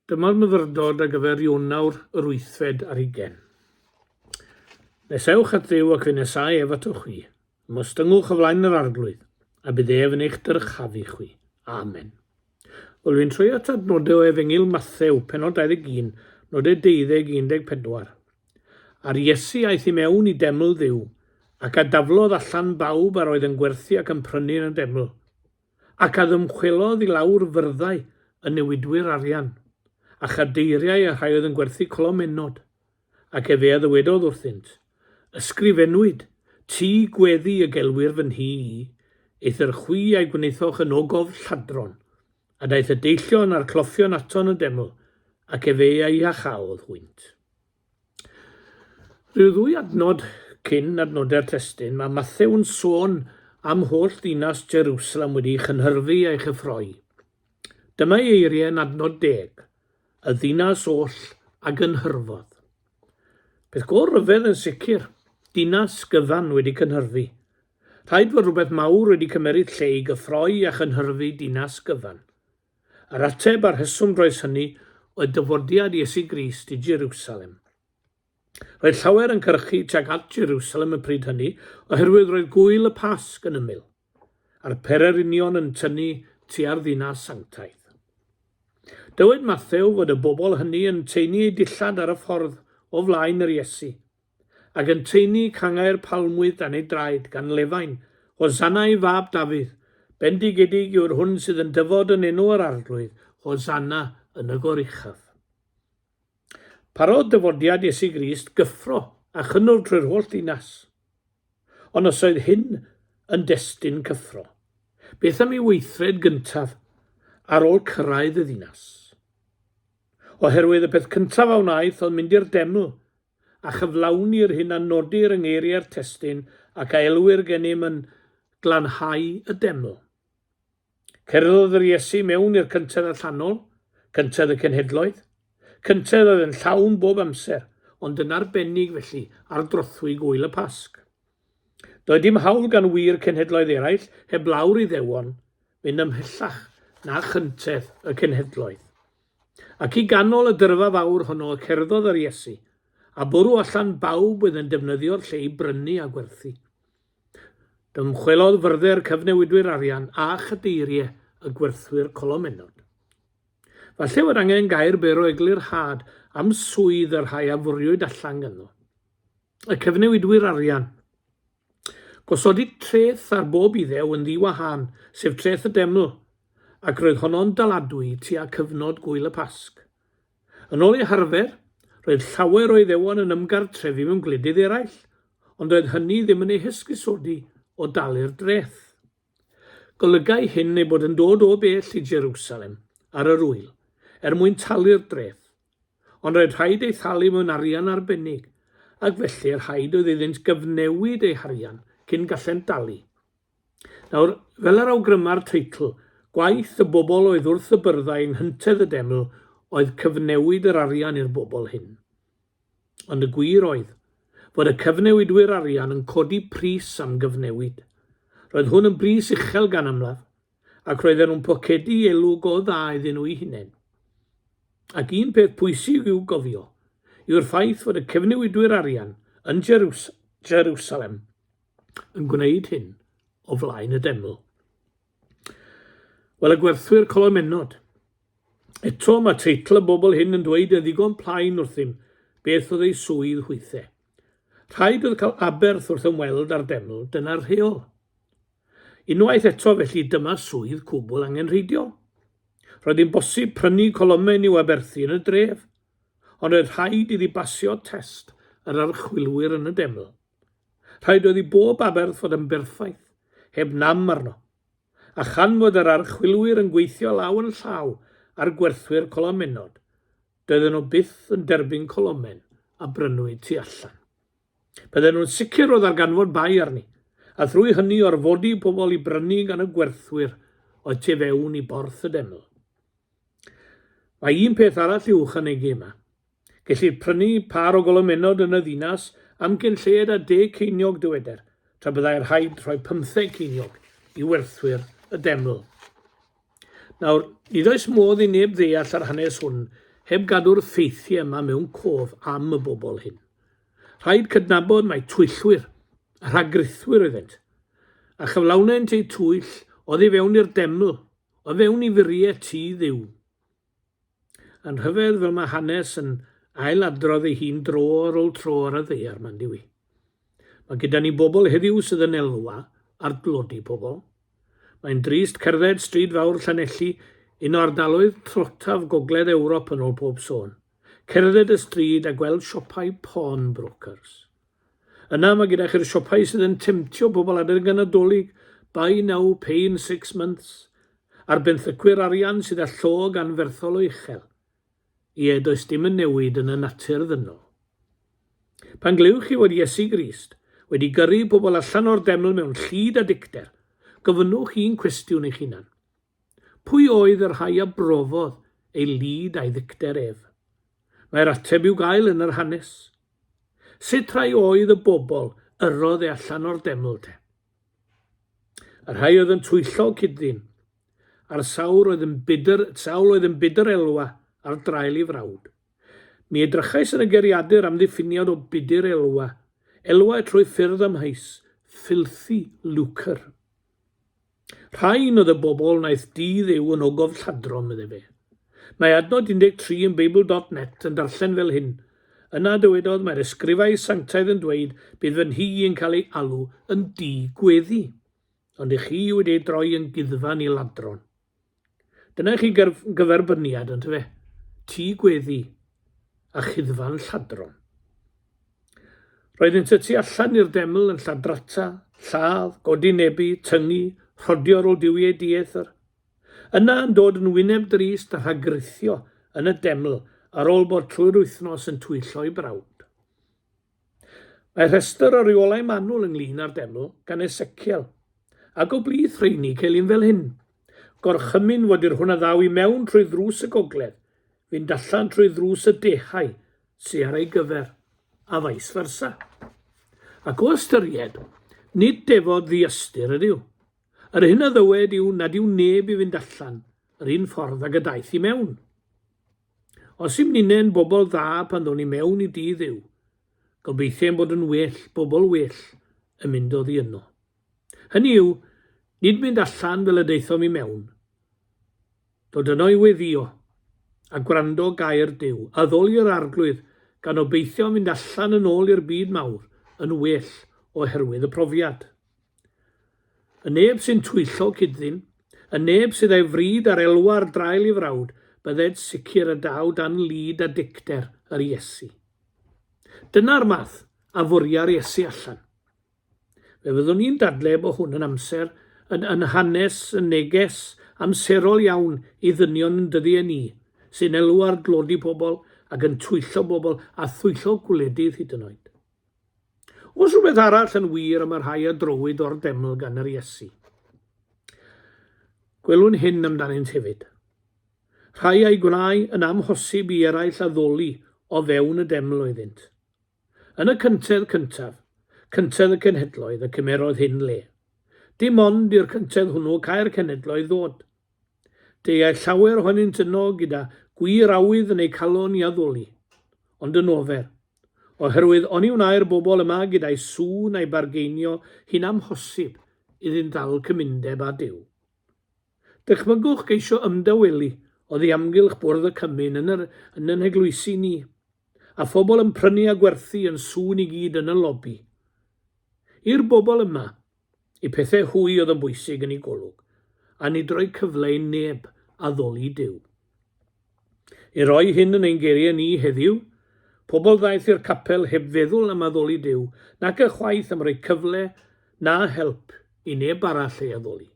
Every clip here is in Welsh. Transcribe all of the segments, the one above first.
Dyma'r myfyrdod ar gyfer Ionawr yr wythfed ar hugain. Nesewch at Dduw ac fe nesau ef atoch chwi. Ymostyngwch o flaen yr Arglwydd, a bydd ef yn eich dyrchafu chwi. Amen. Wel, fi'n troi at adnodau o Efengyl Mathew, pennod 21, nodau 12 i 14. A'r Iesu aeth i mewn i deml Dduw, ac a daflodd allan bawb a'r oedd yn gwerthu ac yn prynu yn y deml. Ac a ddymchwelodd i lawr fyrddau y newidwyr arian, a chadeiriau y rhai oedd yn gwerthu colomennod. Ac efe a ddywedodd wrthynt, Ysgrifennwyd, Tŷ gweddi y gelwir fy nhŷ i, eithr chwi a'i gwnaethoch yn ogof lladron. A daeth y deillion a'r cloffion ato yn y deml, ac efe a iachaodd hwynt. Rhyw ddwy adnod cyn adnodau'r testun, mae Mathew'n sôn am holl ddinas Jerusalem wedi'i chynhyrfu a'i chyffroi. Dyma ei eiriau yn adnod deg, Y ddinas oll a gynhyrfodd. Peth go ryfedd yn sicr, dinas gyfan wedi cynhyrfu. Rhaid fod rhywbeth mawr wedi cymeryd lle i gyffroi a chynhyrfu dinas gyfan. Yr ateb a'r rheswm dros hynny oedd dyfodiad Iesu Grist i Jeriwsalem. Roedd llawer yn cyrchu tuag at Jeriwsalem y pryd hynny oherwydd roedd gŵyl y Pasg yn ymyl, a'r pererinion yn tynnu tua'r ddinas sanctaidd. Dywed Mathew fod y bobl hynny yn taenu eu dillad ar y ffordd o flaen yr Iesu. Ac yn taenu cangau'r palmwydd dan ei draed, gan lefain, Hosanna i fab Dafydd! Bendigedig yw'r hwn sydd yn dyfod yn enw yr Arglwydd, Hosanna yn y goruchaf. Parodd dyfodiad Iesu Grist gyffro a chynnwrf trwy'r holl ddinas. Ond os oedd hyn yn destun cyffro, beth am ei weithred gyntaf ar ôl cyrraedd y ddinas? Oherwydd y peth cyntaf a wnaeth oedd mynd i'r deml a chyflawni'r hyn a nodir yng ngeiriau'r testun ac a elwir gennym yn 'glanhau y deml'. Cerddodd yr Iesu mewn i'r cyntedd allanol, cyntedd y cenhedloedd, cyntedd oedd yn llawn bob amser, ond yn arbennig felly ar drothwy gŵyl y Pasg. Doedd dim hawl gan wir cenhedloedd eraill, heblaw'r Iddewon, fynd ymhellach na chyntedd y cenhedloedd. Ac i ganol y dyrfa fawr honno y cerddodd yr Iesu, a bwrw allan bawb oedd yn defnyddio'r lle i brynu a gwerthu. Dymchwelodd fyrddau'r cyfnewidwyr arian a chadeiriau y gwerthwyr colomennod. Falle fod angen gair byr o eglurhad am swydd y rhai a fwriwyd allan ganddo. Y cyfnewidwyr arian. Gosodid treth ar bob Iddew yn ddi-wahân, sef treth y deml, ac roedd honno'n daladwy tua cyfnod gŵyl y Pasg. Yn ôl eu harfer, roedd llawer o Iddewon yn ymgartrefu mewn gwledydd eraill, ond doedd hynny ddim yn eu hesgusodi o dalu'r dreth. Golygai hyn ei bod yn dod o bell i Jeriwsalem ar yr ŵyl, er mwyn talu'r dreth. Ond roedd rhaid ei thalu mewn arian arbennig, ac felly rhaid oedd iddynt gyfnewid eu harian cyn gallent dalu. Nawr, fel yr awgryma'r teitl, gwaith y bobl oedd wrth y byrddau yng nghyntedd y deml oedd cyfnewid yr arian i'r bobl hyn. Ond y gwir oedd, fod y cyfnewidwyr arian yn codi pris am gyfnewid. Roedd hwn yn bris uchel gan amlaf, ac roedden nhw'n pocedu elw go dda iddyn nhw'u hunain. Ac un peth pwysig i'w gofio yw'r ffaith fod y cyfnewidwyr arian yn Jeriwsalem yn gwneud hyn o flaen y deml. Wel, y gwerthwyr colomennod. Eto, mae teitl y bobl hyn yn dweud yn ddigon plaen wrthym beth oedd eu swydd hwythe. Rhaid oedd cael aberth wrth ymweld â'r deml, dyna'r rheol. Unwaith eto, felly, dyma swydd cwbl angenrheidiol. Roedd hi'n bosib prynu colomen i'w aberthu yn y dref, ond roedd rhaid iddi basio test yr archwilwyr yn y deml. Rhaid oedd i bob aberth fod yn berffaith, heb nam arno. A chan fod yr archwilwyr yn gweithio law yn llaw â'r gwerthwyr colomennod, doedden nhw byth yn derbyn colomen a brynwyd tu allan. Bydden nhw'n sicr o ddarganfod bai arni, a thrwy hynny orfodi pobl i brynu gan y gwerthwyr oedd tu fewn i borth y deml. Mae un peth arall i'w ychwanegu yma. Gellid prynu pâr o golomennod yn y ddinas am gyn lleied â deg ceiniog, dyweder, tra byddai rhaid rhoi pymtheg ceiniog i werthwyr y deml. Nawr, nid oes modd i neb ddeall yr hanes hwn heb gadw'r ffeithiau yma mewn cof am y bobl hyn. Rhaid cydnabod mai twyllwyr a rhagrithwyr oeddent, a chyflawnent eu twyll oddi fewn i'r deml, o fewn i furiau tŷ Dduw. Yn rhyfedd fel mae hanes yn ail-adrodd ei hun dro ar ôl tro ar y ddaear 'ma, yndyw i? Mae gyda ni bobl heddiw sydd yn elwa ar dlodi pobl. Mae'n drist cerdded stryd fawr Llanelli, un o ardaloedd tlotaf gogledd Ewrop yn ôl pob sôn. Cerdded y stryd a gweld siopau pawn brokers. Yna mae gyda chi'r siopau sydd yn temtio pobl adeg y Nadolig, buy now, pay in six months, a'r benthycwyr arian sydd â llog anferthol o uchel. Ie, does dim yn newid yn y natur ddynol. Pan glywch chi fod Iesu Grist wedi gyrru pobl allan o'r deml mewn llid a dicter, gofynnwch un cwestiwn eich hunan. Pwy oedd y rhai a brofodd ei lid a'i ddicter ef? Mae'r ateb i'w gael yn yr hanes. Sut rhai oedd y bobl yrrodd e allan o'r deml te? Y rhai oedd yn twyllo cyd-ddyn, a'r sawl oedd yn budr, sawl oedd yn budr elwa ar draul ei frawd. Mi edrychais yn y geiriadur am ddiffiniad o budr elwa, elwa trwy ffyrdd amheus, filthy lucre. Rhain oedd y bobl wnaeth di Dduw yn ogof lladron, medde fe. Mae adnod 13 yn Beibl dot net yn darllen fel hyn, Yna dywedodd, Mae'r ysgrifau sanctaidd yn dweud, bydd fy nhŷ yn cael ei alw yn dŷ gweddi. Ond ych chi wedi ei droi yn guddfan i ladron. Dyna i chi gyferbyniad, yntyfe? Tŷ gweddi a chuddfan lladron. Roeddynt y tu allan i'r deml yn lladrata, lladd, godinebu, tyngu, rhodio ar ôl duwiau dieithr. Yna yn dod yn wyneb drist a rhagrithio yn y deml ar ôl bod trwy'r wythnos yn twyllo'i brawd. Mae rhestr o reolau manwl ynglŷn â'r deml gan Eseciel, ac o blith rheini ceir un fel hyn, Gorchymyn fod i'r hwn a ddaw i mewn trwy ddrws y gogledd fynd allan trwy ddrws y dehau sy ar ei gyfer, a vice versa. Ac o ystyried, nid defod ddiystyr ydyw. Yr hyn a ddywed yw nad yw neb i fynd allan yr un ffordd ag y daeth i mewn. Os ym ninne'n bobl dda pan ddown i mewn i dŷ Dduw, gobeithio ein bod yn well, bobl well, yn mynd oddi yno. Hynny yw, nid mynd allan fel y daethom i mewn. Dod yno i weddïo, a gwrando gair Duw, addoli yr Arglwydd, gan obeithio mynd allan yn ôl i'r byd mawr yn well oherwydd y profiad. Y neb sy'n twyllo cyd-ddyn, y neb sydd â'i fryd ar elwa ar draul ei frawd, bydded sicr y daw dan lid a dicter yr Iesu. Dyna'r math a fwria'r Iesu allan. Fe fyddwn i'n dadle bod hwn yn amser, yn, yn hanes, yn neges amserol iawn i ddynion yn dyddiau ni, sy'n elwa ar dlodi pobl ac yn twyllo bobl a thwyllo gwledydd hyd yn oed. Oes rhywbeth arall yn wir am y rhai a drowyd o'r deml gan yr Iesu? Gwelwn hyn amdanynt hefyd. Rhai a'i gwnâi yn amhosib i eraill addoli o fewn y deml oeddynt. Yn y cyntedd cyntaf, cyntedd y cenhedloedd, y cymerodd hyn le. Dim ond i'r cyntedd hwnnw câi'r cenhedloedd ddod. Deuai llawer ohonynt yno gyda gwir awydd yn eu calon i addoli, ond yn ofer, oherwydd oni wnâi'r bobl yma gyda'i sŵn a'i bargeinio hi'n amhosib iddynt ddal cymundeb â Duw. Dychmygwch geisio ymdawelu oddi amgylch bwrdd y cymun yn yr yn yn heglwysi ni, a phobl yn prynu a gwerthu yn sŵn i gyd yn y lobi. I'r bobl yma, Y pethau hwy oedd yn bwysig yn eu golwg, a nid rhoi cyfle i neb addoli Duw. I roi hyn yn ein geiriau ni heddiw, pobl ddaeth i'r capel heb feddwl am addoli Duw, nac ychwaith am roi cyfle na help i neb arall ei addoli.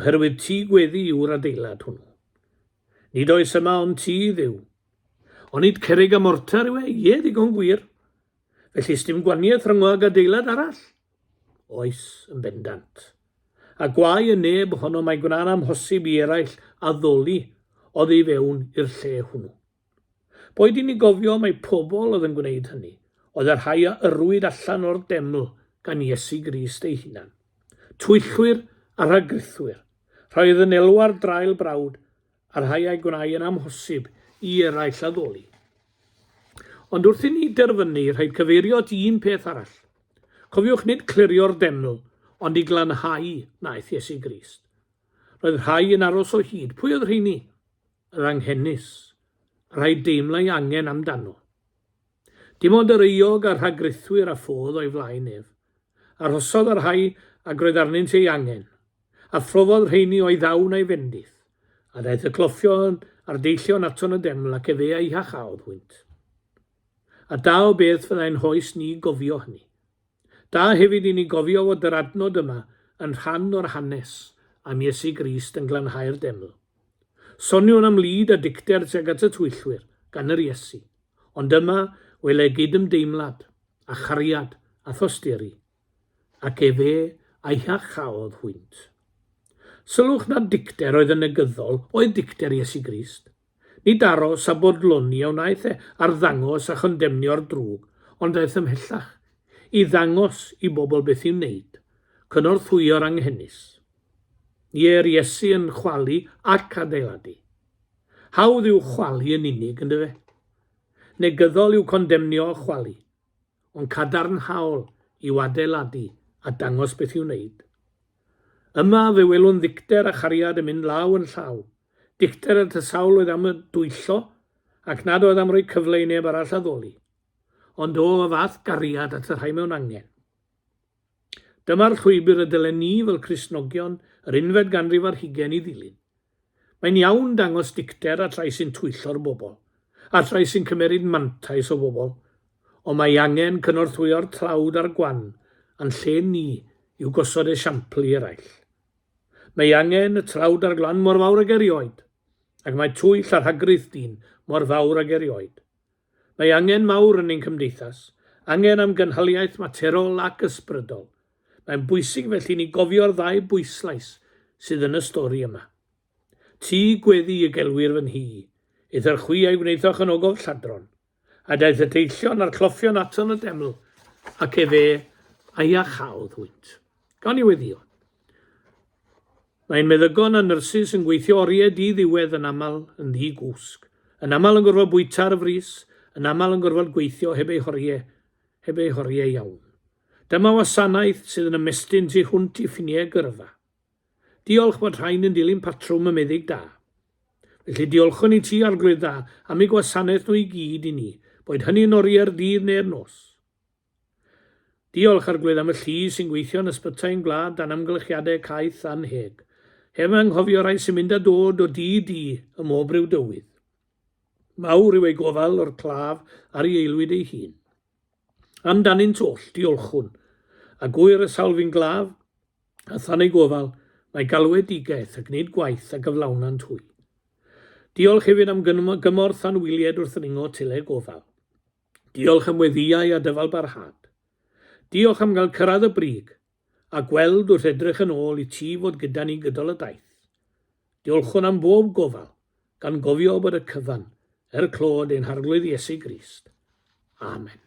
Oherwydd tŷ gweddi yw'r adeilad hwnnw. Nid oes yma ond tŷ i Dduw. Onid cerrig a mortar yw e? Ie, ddigon gwir. Felly, sdim gwaniaeth rhyngo ag adeilad arall? Oes, yn bendant. A gwae y neb ohono mae gwna'n amhosib i eraill addoli oddi fewn i'r lle hwnnw. Boed i ni gofio mai pobl oedd yn gwneud hynny, oedd y rhai a yrrwyd allan o'r deml gan Iesu Grist ei hunan. Twyllwyr a rhagrithwyr, rhai oedd yn elwa ar draul brawd, a'r rhai a'i gwnâi yn amhosib i eraill addoli. Ond wrth i ni derfynu, rhaid cyfeirio at un peth arall. Cofiwch nid clirio'r deml, ond i glanhau wnaeth Iesu Grist. Roedd rhai yn aros o hyd. Pwy oedd rheini? Yr anghenus, y rhai deimlai angen amdano. Dim ond yr euog a'r rhagrithwyr a ffodd o'i flaen ef. Arhosodd y rhai ag roedd arnynt ei angen, a phrofodd rheini o'i ddawn a'i fendith. A daeth y cloffion a'r deillion ato yn y deml, ac efe a'u hiachaodd hwynt. A da o beth fyddai'n hoes ni gofio hynny. Da hefyd i ni gofio fod yr adnod yma yn rhan o'r hanes am Iesu Grist yn glanhau'r deml. Soniwn am lid a dicter tuag at y twyllwyr gan yr Iesu, ond yma wele gydymdeimlad a chariad a thosturi, ac efe a iachaodd hwynt. Sylwch nad dicter oedd yn negyddol oedd dicter Iesu Grist. Nid aros a bodloni a wnaeth e ar ddangos a chondemnio'r drwg, ond aeth ymhellach, i ddangos i bobl beth i'w wneud, cynorthwyo'r anghenus. Ie, yr Iesu yn chwalu ac adeiladu. Hawdd yw chwalu yn unig, yndyfe? Negyddol yw condemnio a chwalu, ond cadarnhaol yw adeiladu a dangos beth i'w wneud. Yma fe welwn ddicter a chariad yn mynd law yn llaw, Dicter at y sawl oedd am y dwyllo, ac nad oedd am roi cyfle i neb arall addoli. Ond o, y fath gariad at y rhai mewn angen. Dyma'r llwybr y dylen ni fel Cristnogion yr unfed ganrif ar hugain i ddilyn. Mae'n iawn dangos dicter at rai sy'n twyllo'r bobl, at rai sy'n cymeryd mantais o bobl, ond mae angen cynorthwyo'r tlawd a'r gwan, a'n lle ni yw gosod esiampl i eraill. Mae angen y tlawd a'r glan mor fawr ag erioed, ac mae twyll a rhagrith dyn mor fawr ag erioed. Mae angen mawr yn ein cymdeithas, angen am gynhaliaeth materol ac ysbrydol. Mae'n bwysig felly i ni gofio'r ddau bwyslais sydd yn y stori yma. Tŷ gweddi y gelwir fy nhŷ, eithr chwi a'i gwnaethoch yn ogof lladron. A daeth y deillion a'r cloffion ato yn y deml, ac efe a iachaodd hwynt. Gawn ni weddïo. Mae'n meddygon a nyrsys yn gweithio oriau di-ddiwedd yn aml yn ddi-gwsg, yn aml yn gorfod bwyta ar frys, yn aml yn gorfod gweithio heb eu horiau, heb eu horiau iawn. Dyma wasanaeth sydd yn ymestyn tu hwnt i ffiniau gyrfa. Diolch bod rhain yn dilyn patrwm y meddyg da. Felly diolchwn i ti, Arglwydd da, am eu gwasanaeth nhw i gyd i ni, boed hynny yn oriau'r dydd neu'r nos. Diolch, Arglwydd, am y llu sy'n gweithio yn ysbytai ein gwlad dan amgylchiadau caeth annheg, heb anghofio rhai sy'n mynd a dod o dŷ i dŷ ym mhob rhyw dywydd. Mawr yw ei gofal o'r claf ar ei aelwyd ei hun. Amdanynt oll, diolchwn, a gŵyr y sawl fu'n glaf, a than ei gofal, mae galwedigaeth a gwneud gwaith a gyflawnant hwy. Diolch hefyd am gymorth anwyliaid wrth ddringo tyle gofal. Diolch am weddïau a dyfalbarhad. Diolch am gael cyrraedd y brig, a gweld wrth edrych yn ôl i ti fod gyda ni gydol y daith. Diolchwn am bob gofal, gan gofio bod y cyfan er clod ein Harglwydd Iesu Grist. Amen.